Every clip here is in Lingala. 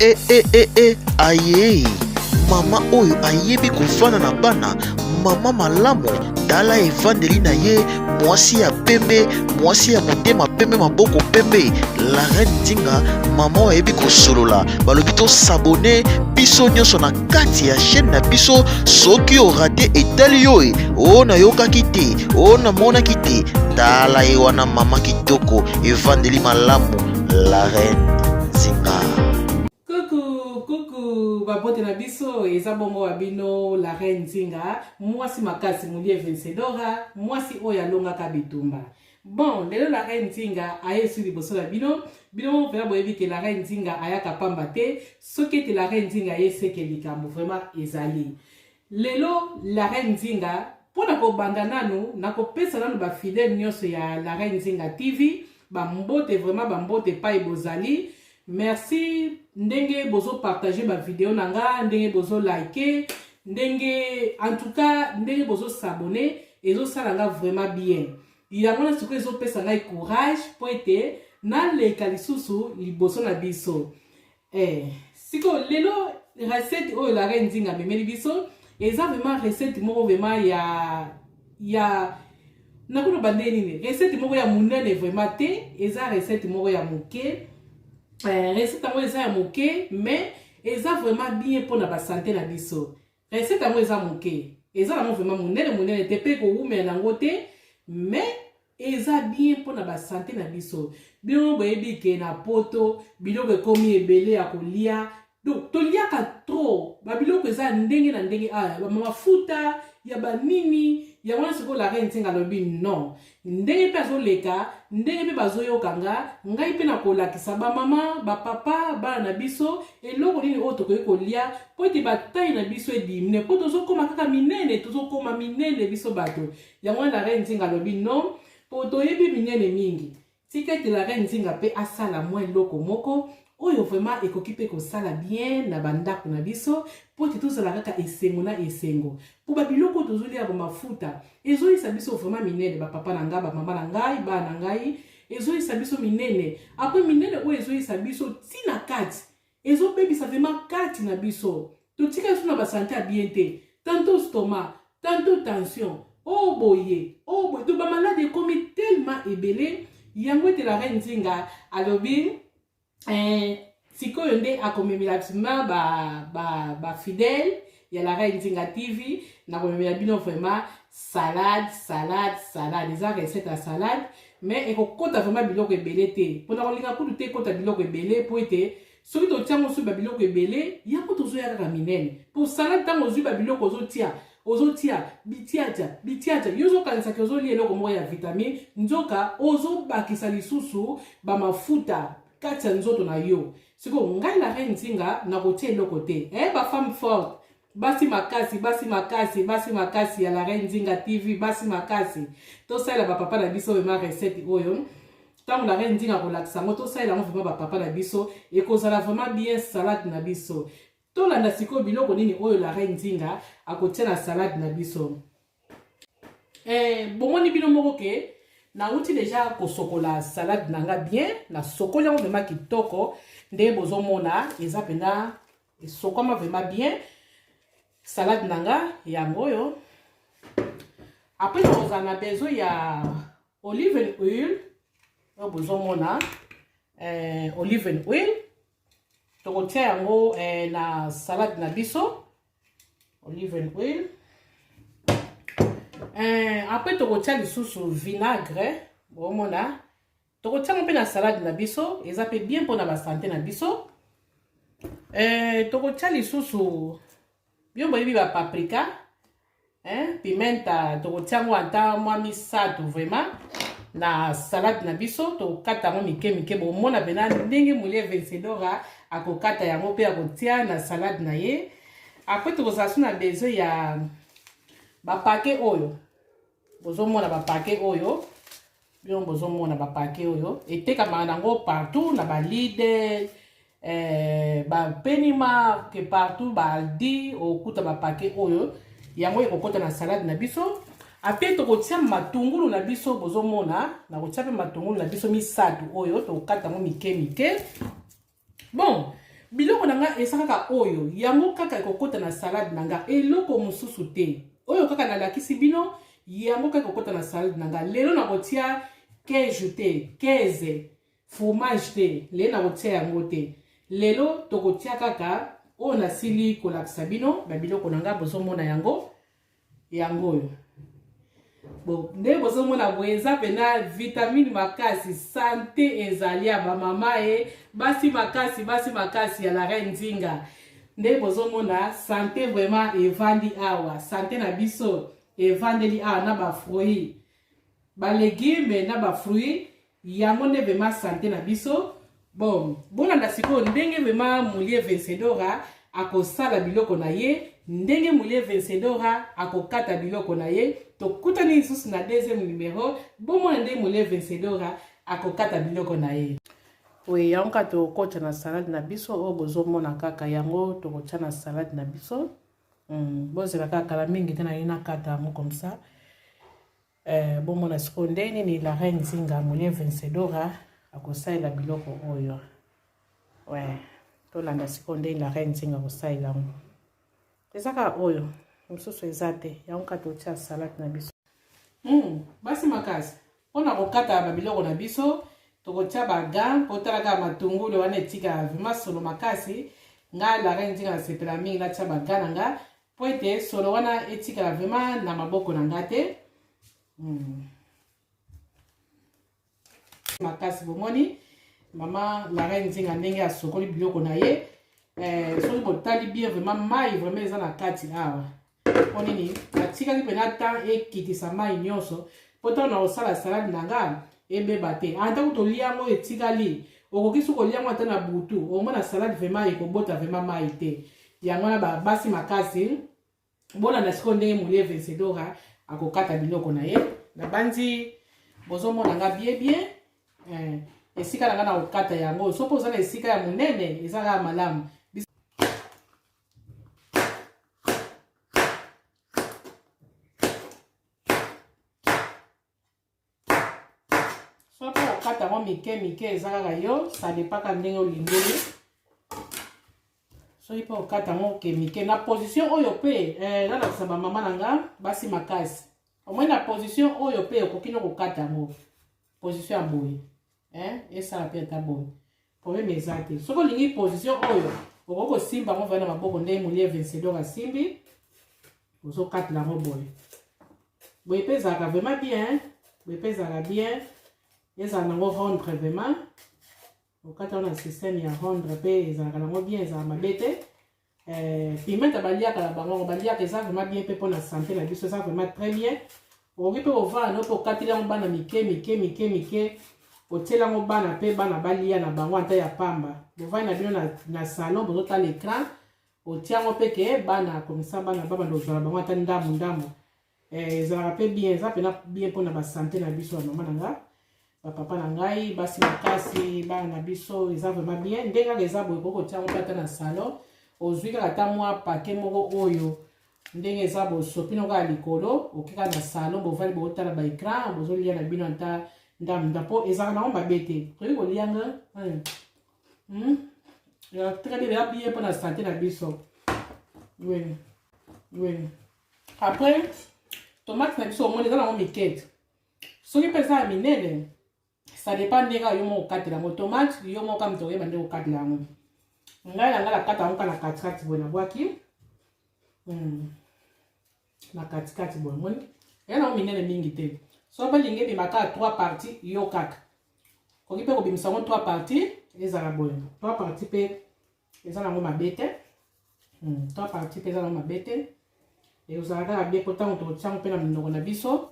E e e e aye mama oyo ayebi kofanda na bana, mama malamu, tala evandeli na ye, mwasi ya pembe, mwasi ya motema pembe, maboko pembe, la reine Nzinga, mama oyo ayebi kosolola. Balobi to s'abonner biso nyonso na kati ya chaîne na biso. Soki orate etali yo e, o nayokaki te, o namonaki te, tala ye wana mama kitoko, evandeli malamu, la reine Nzinga. Coucou, coucou, babote na biso eza bongo wa bino la reine Nzinga, mwasi makasi mulie vencedora, mwasi oyo alongaka bitumba. Bon, lelo la reine Nzinga aye su liboso na bino. Bino moko mpenza boyebi ke la reine Nzinga ayaka pamba te. Soki ete la reine Nzinga aye seke likambo vraiment ezali. Lelo la reine Nzinga mpo na kobanda nanu nakopesa nanu ba fidèle nyonso ya la reine Nzinga TV ba mbote vraiment ba mbote epai bozali. Merci ndenge bozo partager ba video na nga, ndenge bozo liker, ndenge en tout cas ndenge bozo s'abonner ezosala nga vraiment bien. Yango wana sikoyo ezopesa ngai courage mpo ete naleka lisusu liboso na biso. Sikoyo lelo recette oyo la reine Nzinga amemeli biso eza vraiment recette moko vraiment ya nakoloba ndenge nini, recette moko ya monene vraiment te, eza recette moko ya moke. Recette yango eza ya moke mais eza vraiment bien mpona ba santé na biso. Recette yango eza moke, eza nango vraiment monene monene te mpe kowumela nango te, mais eza bien mpona ba santé na biso. Bino boyebi ke na poto biloko ekomi ebele ya kolia, donc toliaka trop ba biloko eza ndenge na ndenge, awa ba mafuta ya banini. Yango wana sikoyo la reine Nzinga alobi non, ndenge mpe azoleka, ndenge mpe bazoyoka nga, ngai mpe nakolakisa ba mama, ba papa, bana na biso eloko nini oyo tokoki kolia mpo ete bataille na biso edimine, mpo tozokoma kaka minene, tozokoma minene biso bato. Yango wana la reine Nzinga alobi non, mpo toyebi minene mingi, tika ete la reine Nzinga mpe asala mwa eloko moko oyo vraiment ekoki mpe kosala bien na bandako na biso mpo ete tozala kaka esengo na esengo. Mpo ba biloko oyo tozolia ba mafuta ezoyisa biso vraiment minene, ba papa na ngai, ba mama na ngai, bana na ngai, ezoyisa biso minene. Après minene oyo ezoyisa biso ntina kati, ezobebisa vraiment kati na biso. Totika biso na ba santé ya bien te, tantôt estomac, tantôt tension, oh boye, oh boye, to ba malade ekomi tellement ebele. Yango ete la reine Nzinga alobi sikoyo nde akomemela vraiment ba fidèle ya la reine Nzinga TV, nakomemela bino vraiment salade, salade, salade. Eza recette ya salade mais ekokota vraiment biloko ebele te, mpona kolinga kutu te ekota biloko ebele, mpo ete soki totia yango soki babiloko ebele yango tozoya kaka minene. Po salade ntango ozwi babiloko ozotia, ozotia bitiatia bitiatia, yo ozokanisaki ozolia eloko moko ya vitamine, nzoka ozobakisa lisusu bamafuta kati ya nzoto na yo. Sikoyo ngai la reine Nzinga nakotia eloko te. Ba femme forte, basi makasi, basi makasi, basi makasi ya la reine Nzinga TV, basi makasi, tosalela bapapa na biso vraiment recette oyo. Ntango la reine Nzinga akolakisa yango, tosalela yango vraiment bapapa na biso, ekozala vraiment bien salade na biso. Tolanda sikoyo biloko nini oyo la reine Nzinga akotia na salade na biso. Bomoni bino moko ke nauti deja kosokola salade na nga bien, nasokoli yango vraiment kitoko nde bozomona eza mpena esokwama vraiment bien salade na nga yango oyo. Après nakozala na besoin ya olive oil oyo bozomona, olive oil tokotia yango na salade na biso, olive oil. Après tokotia lisusu vinaigre, bomona tokotia yango mpe na salade na biso, eza mpe bien mpona basante na biso. Tokotia lisusu bino boyebi ba paprika, pimenta, tokotia yango ata mwa misato vraiment na salade na biso. Tokokata yango mike mike, bomona mpena ndenge molie vencedora akokata yango mpe akotia na salade na ye. Après tokozala so na besoin ya bapake oyo bozomona, bapake oyo bino bozomona, bapake oyo etekamaka nango partout na baLidl, baPennyMark, partout, baAldi, okuta bapake oyo. Yango ekokota na salade na biso. Après tokotia matungulu na biso, bozomona nakotia mpe matungulu na biso misato oyo tokokata yango mike mike. Bon, Biloko na nga eza kaka oyo, yango kaka ekokota na salade na nga, eloko mosusu te. Oyo kaka nalakisi bino, yango kaka ekokota na salade na nga. Lelo nakotia queijo te, keze, fromage te, lelo nakotia yango te. Lelo tokotia kaka oyo nasili kolakisa bino, ba biloko na nga bozomona yango. Yango oyo. Bon, nde bozomona boye eza mpena vitamine makasi, sante ezali ya bamama e basi makasi, basi makasi ya la reine Nzinga. Nde bozomona sante vraiment evandi awa, sante na biso evandeli awa na ba fruits, ba legumes na ba fruits, yango nde vraiment sante na biso. Bon, bolanda sikoyo ndenge vraiment Mulie Vencedora akosala biloko na ye, ndenge Mulie Vencedora akokata biloko na ye. Tokutani lisusu na deuxième numéro, bomona ndenge Mulie Vencedora akokata biloko na ye. Oui, yango kaka tokotya na salade na biso oyo bozomona kaka yango tokotya na salade na biso. Bozela kaka kala mingi te naye nakata yango comme ça. Bomona sikoyo ndenge nini la reine Nzinga Mulie Vencedora akosalela biloko oyo. Ouais, tolanda sikoyo ndenge la reine Nzinga akosalela yango. Eza kaka oyo, mosusu eza te. Yango kaka totia salade na biso. Basi makasi mpona kokata ba biloko na biso, tokotia ba gants mpo tala kaka matungulu wana etikala vraiment solo makasi. Nga la reine Nzinga nasepela mingi natia ba gants na nga po ete solo wana etikala vraiment na maboko na nga te. Makasi bomoni mama la reine Nzinga ndenge asokoli biloko na ye. Soki botali bien vraiment mai vraiment eza na kati awa. Po nini natikaki mpena temps ekitisa mai nyonso po ntango na kosala salade na nga ebeba te. Ata kutu olia yango etikali, okoki soki olia yango ata na butu, omona salade vraiment ekobota vraiment mai te. Yango wana ba basi makasi bolanda sikoyo ndenge Mulie Vencedora akokata biloko na ye. Nabanzi bozomona nga bien bien. Esika na nga na kokata yango, soki oza na esika ya monene eza kaka malamu. Soki okata yango mike mike eza kaka yo, ça dépend kaka ndenge olingeli. Soki mpe okata yango ke mike na position oyo mpe, nalakisa ba mama na nga basi makasi. Omoni na position oyo mpe okoki no kokata yango position ya boye, esala mpe ata boye, problème eza te. Soki olingi position oyo okoki kosimba yango na maboko ndenge Mulie Vencedor asimbi, ozokatela yango boye boye mpe ezalaka vraiment bien, boye mpe ezalaka bien, ezala nango rendre vraiment. Okata na système ya rendre mpe ezalaka nango bien, ezalaka mabe te. Pimenta baliaka na bango, baliaka eza vraiment bien mpe mpona santé na biso eza vraiment très bien. Okoki mpe kovanda no mpe okateli yango bana mike mike mike mike, otiela yango bana mpe bana balia na bango ata ya pamba. Bovandi na bino na salon bozotala écran, otia yango mpe ke bana komisa bana babanda kozwa na bango ata ndambu ndambu. Ezalaka mpe bien, eza mpena bien mpona ba santé na biso ya mama na nga, ba papa na ngai, basi makasi, bana na biso, eza vraiment bien. Ndenge kaka eza boye, okoki kotia yango mpe ata na salon, ozwi kaka ata mwa paquet moko oyo ndenge eza boye, osopi no kaka likolo, oke kaka na salon, bovandi botala ba écran, bozolia na bino ata ndambu ndambu, mpo ezalaka nango mabe te. Tokoki kolia nga, Très bien, eza bien mpona santé na biso. Oui, oui. Après, tomate na biso omoni eza nango mike. Soki mpe eza ya minene, ça dépend ndenge yo moko okatela yango. Tomate yo moko kaka moto oyeba ndenge okatela yango. Ngai na ngai nakata yango kaka na katikati boye, nabwaki na katikati boye, omoni eza nango minene mingi te. Soki balingi ebima kaka 3 parties, yo kaka okoki mpe kobimisa yango 3 parties, ezala boye 3 parties mpe eza nango mabe te. 3 parties mpe eza nango mabe te, ezala kaka bien mpo ntango tokotia yango mpe na minoko na biso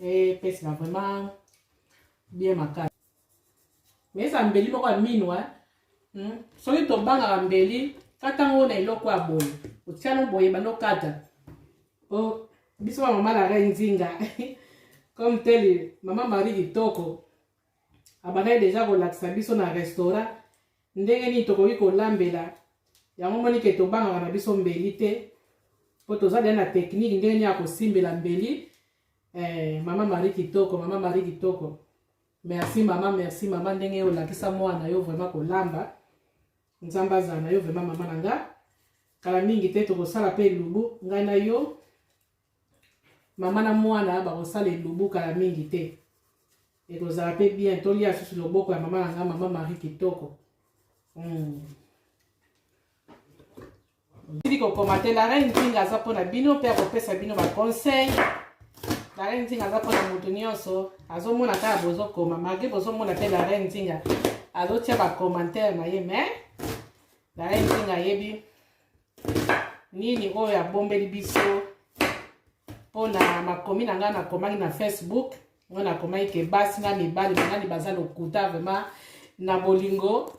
epesela vraiment bien makasi. Mais eza mbeli moko ya mino, Soki tobangaka mbeli, kata yango na eloko ya boye, otia no boye, bando kata. Po biso ba mama la reine Nzinga comme tel mama Marie Kitoko abandaki deja kolakisa biso na restaurant ndenge nini tokoki kolambela yango. Moni ke tobangaka na biso mbeli te, po toza deja na technique ndenge nini ya kosimbela mbeli. Mama Marie Kitoko, mama Marie Kitoko, merci mama, merci mama ndenge olakisa mwana yo vraiment kolamba. Nzambe azala na yo vraiment mama na nga. Kala mingi te tokosala pe elubu ngai na yo. Mama na mwana bakosala elubu kala mingi te. Ekozala pe bien tolia susu loboko ya mama na nga mama Marie kitoko. Sili kokoma te la reine Nzinga aza mpo na bino mpe akopesa bino ba conseil. La reine Nzinga aza mpo na moto nyonso azomona kaka bozokoma malgré bozomona te la reine Nzinga azotia ba commentaire na ye mais la reine Nzinga ayebi nini oyo abombeli biso mpo na makomi na ngai nakomaki na Facebook ngai nakomaki ke basi na mibali banani baza lokuta vraiment na bolingo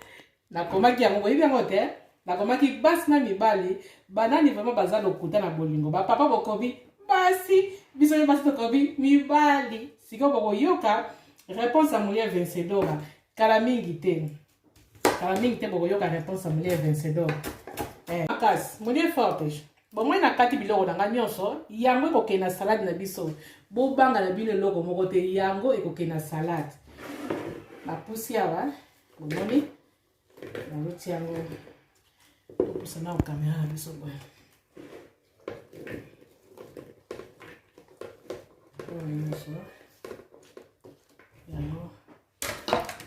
Nakomaki yango, boyebi yango te? Nakomaki basi na mibali, banani vraiment baza lokuta na bolingo? Ba papa bokomi basi, biso pe basi tokomi mibali. Sikoyo bokoyoka réponse ya Molière Vencedora kala mingi te. Kala mingi te bokoyoka réponse ya Molière Vencedora. Eh, makasi, Molière forte. Bomoi na kati biloko na nga nyonso, yango ekokende na salade na biso. Bobanga na bino eloko moko te, yango ekokende na salade. Bapusi awa Bomoni nazotia yango, topusa na kamera na biso boye. Oyo nyonso yango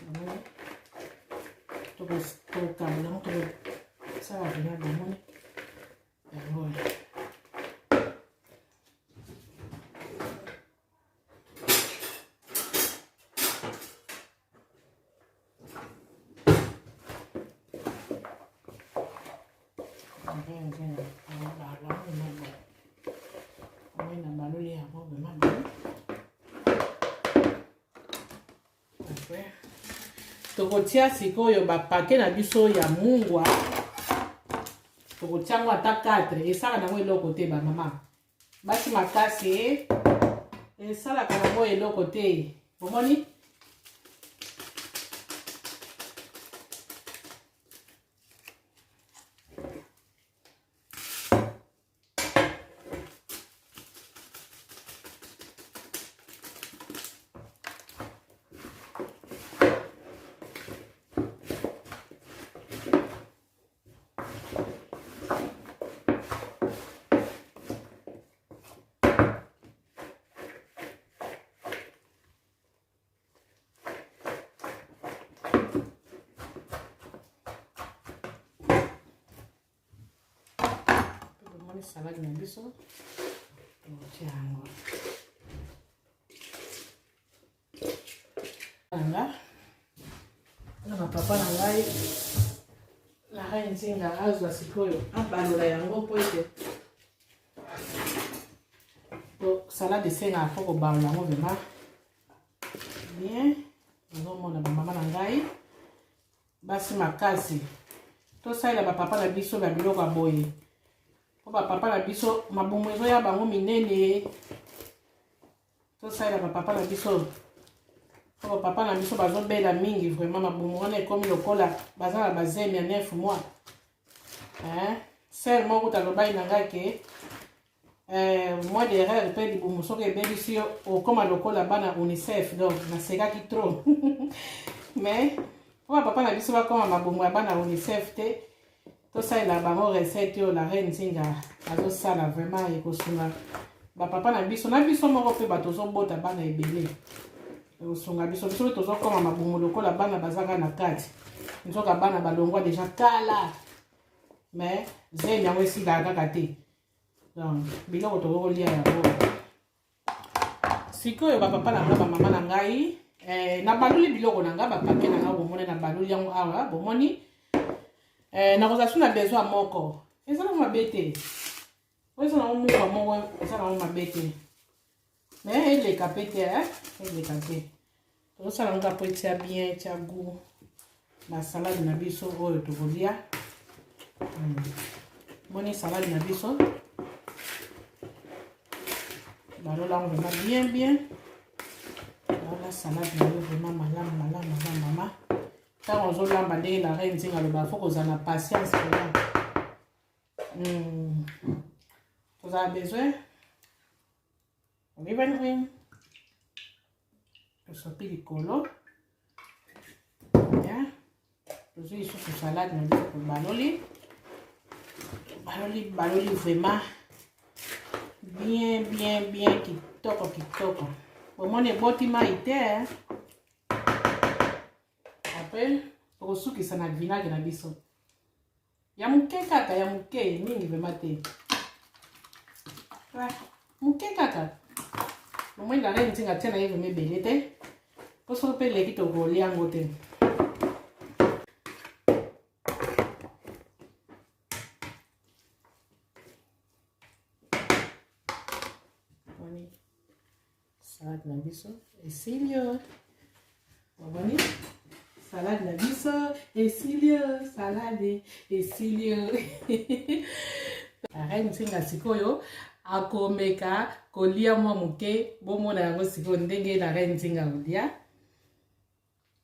bomoni, tokabola yango, tokosala vraimen bomoni yango oyo. Tokotia sikoyo bapake na biso ya mungwa, tokotia yango ata 4 esala nango eloko te. Bamama basi makasi, esalaka nango eloko te. Bomoni tomoni salade na biso, totia yango nanga na bapapa na ngai. La reine Nzinga azwa sikoyo abalola yango mpo ete po salade esengaka fo kobalola yango vraiment bien. Ozomona bamama na ngai basi makasi, tosalela bapapa na biso ba biloko ya boye mpo bapapa na biso mabumu ezoya bango minene. Tosalela bapapa na biso mpo bapapa na biso bazobela mingi vraiment, mabumu wana ekomi lokola baza na bazemi ya 9 mois. Hein? Sœur moko kuta alobaki na ngai ke mois d'erreur mpe libumu soki ebebisi yo okóma lokola bana UNICEF. Donc nasekaki trop, mais mpo bapapa na biso bakóma mabumu ya bana UNICEF te, tosalela bango recette oyo la reine Nzinga azosala. Vraiment ekosunga bapapa na biso na biso moko mpe bato ozobota bana ebele, ekosunga biso. Biso mpe tozokóma mabumu lokola bana bazaka na kati, nzoka bana balongwa deja kala, mais zemi yango esilaka kaka te. Donc biloko tokoki kolia yango sikoyo. Bapapa na ngai, bamama na ngai, nabaluli biloko na ngai, bapake na ngai, bomoni nabaluli yango awa. Bomoni, nakozala su na besoin moko, eza nango mabe te. Oyo eza nango mungwa moko, eza nango mabe te, mais eleka pe te, eleka te. Tozosala yango mpo etia bien, etia goût na salade na biso oyo tokolia. Moni salade na biso, balola yango vraiment bien bien. Wana salade na yo vraiment malamu malamu malamu. Mama, ntango ozolamba ndenge la reine Nzinga aloba, fo kozala na patience vraiment. Tozala besoin olive oil, tosopi likolo. Tozwi lisusu salade na biso tobaloli baloli baloli vraiment bien bien bien kitoko kitoko. Bomoni eboti mai te. Après tokosukisa na vinagre na biso ya moke kaka, ya moke mingi vraiment te, moke kaka. Omoni la reine Nzinga atia na ye vraiment ebele te, mpo soki mpe eleki tokolia yango te. Omoni salade na biso esili oyo, omoni salade na biso esili oyo, salade esili oyo. La reine Nzinga sikoyo akomeka kolia mwa moke, bomona yango sikoyo ndenge la reine Nzinga kolia.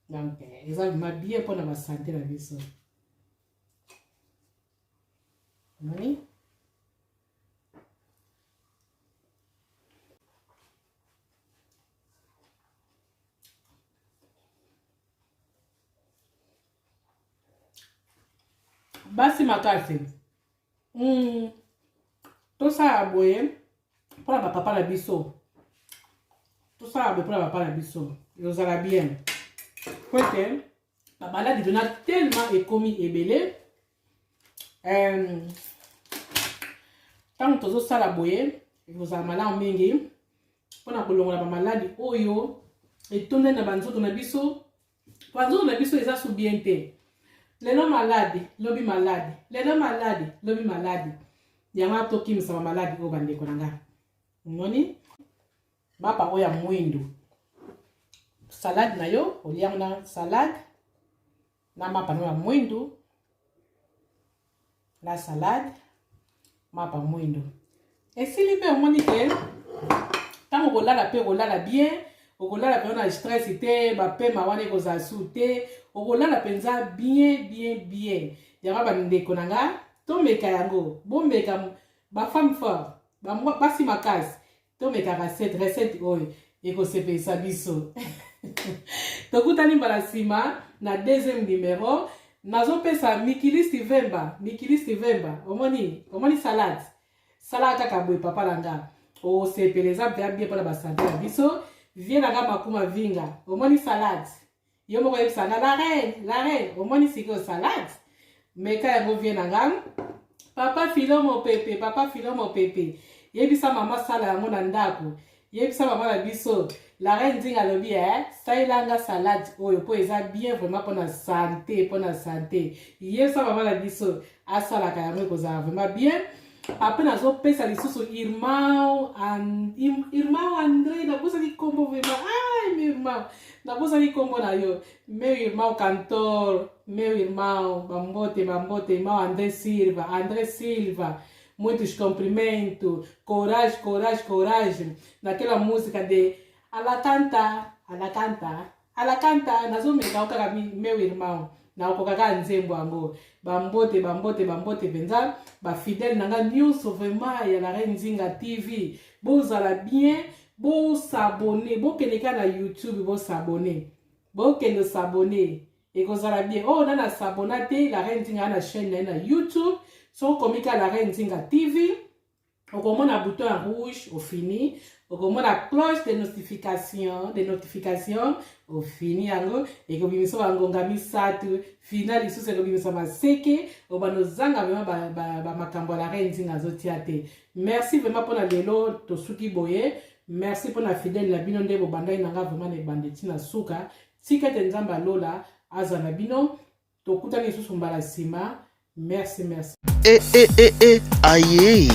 Donc eza vraiment bien mpona basante na biso. Omoni basi makasi. Tosala boye mpona bapapa na biso, tosala boye mpona bapapa na biso, ezozala bien po ete bamaladi tona tellement ekomi ebele. Ntango tozosala boye ekozala malamu mingi mpona kolongola bamaladi oyo etondani na banzoto na biso. Banzoto na biso eza su bien te, lelo maladi, lobi maladi, lelo maladi, lobi maladi. Yango tokimisa bamaladi oyo, bandeko na nga. Omoni mapa oyo ya mwindu, salade na yo, oliango na salade na mapa no ya mwindu, na salade mapa mwindu esili. Mpe omoni ke ntango okolala mpe okolala bien, okolala mpenza na stress te, bapema wana ekozala su te, okolala mpenza bien bien bien. Yango bandeko na nga, tomeka yango, bomeka, bafemme fort, basi makasi, tomeka recette oyo ekosepelisa biso. Tokutani mbala nsima na deuxième numéro. Nazopesa mikilisti vemba, mikilisti vemba. Omoni, omoni salade, sala kaka boye, papa na nga, osepela. Eza mpenza bien mpona basante na biso. Vie na nga makuma vinga, omoni salade, yo moko oyebisa nga la reine, la reine. Omoni sikoyo salade, meka yango, vie na nga papa Filo Mopepe, papa Filo Mopepe, yebisa mama sala yango na ndako. Yebisa mama na biso la reine Nzinga alobi salelanga salade oyo mpo eza bien vraiment mpona sante, mpona sante. Yebisa mama na biso asalaka yango, ekozala vraiment bien. Après nazopesa lisusu Irmao Irmao André, nabosani nkombo vraiment. Ai, meu irmão, nabosani nkombo na yo, meu irmão cantor, meu irmão, bambote, bambote, irmão André Silva, André Silva, muitos cumprimentos, courage, courage, courage, naquela música de Ala canta, ala canta, ala canta, nazomeka kaka, meu irmão, nakoka kaka nzembo yango. Bambote, bambote, bambote mpenza, bafidèle na nga nyonso vraiment ya la reine Nzinga TV. Bozala bien, bosabone, bokende kaka na YouTube, bosabone, bokende s'abonner, ekozala bien. Oyo nana s'abonna te, la reine Nzinga na chaîne na ye na YouTube, soki okomi kaka la reine Nzinga TV, okomona bouton ya rouge, ofini, okomona cloche de notification, ofini yango, ekobimisa bangonga misato fina lisusu, ekobimisa maseke obanda ozanga vraiment bamakambo ya la reine Nzinga azotia te. Merci vraiment mpona lelo, tosuki boye. Merci mpona fidèle na bino nde bobandaki na nga vraiment na ebande ntina suka. Tika ete Nzambe alola aza na bino. Tokutani lisusu mbala nsima. Merci, merci. E e e e aye,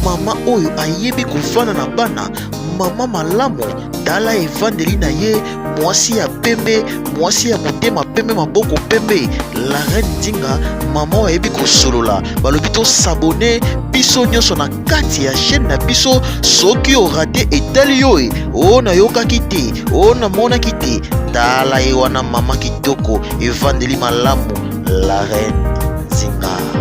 mama oyo ayebi kofanda na bana, mama malamu, tala evandeli na ye, mwasi ya pembe, mwasi ya motema pembe, maboko pembe, la reine Nzinga, mama oyo ayebi kosolola. Balobi tosabone biso nyonso na kati ya chaîne na biso. Soki orater, etali yo e o nayokaki te, o namonaki te. Tala ye wana, mama kitoko, evandeli malamu, la reine Nzinga.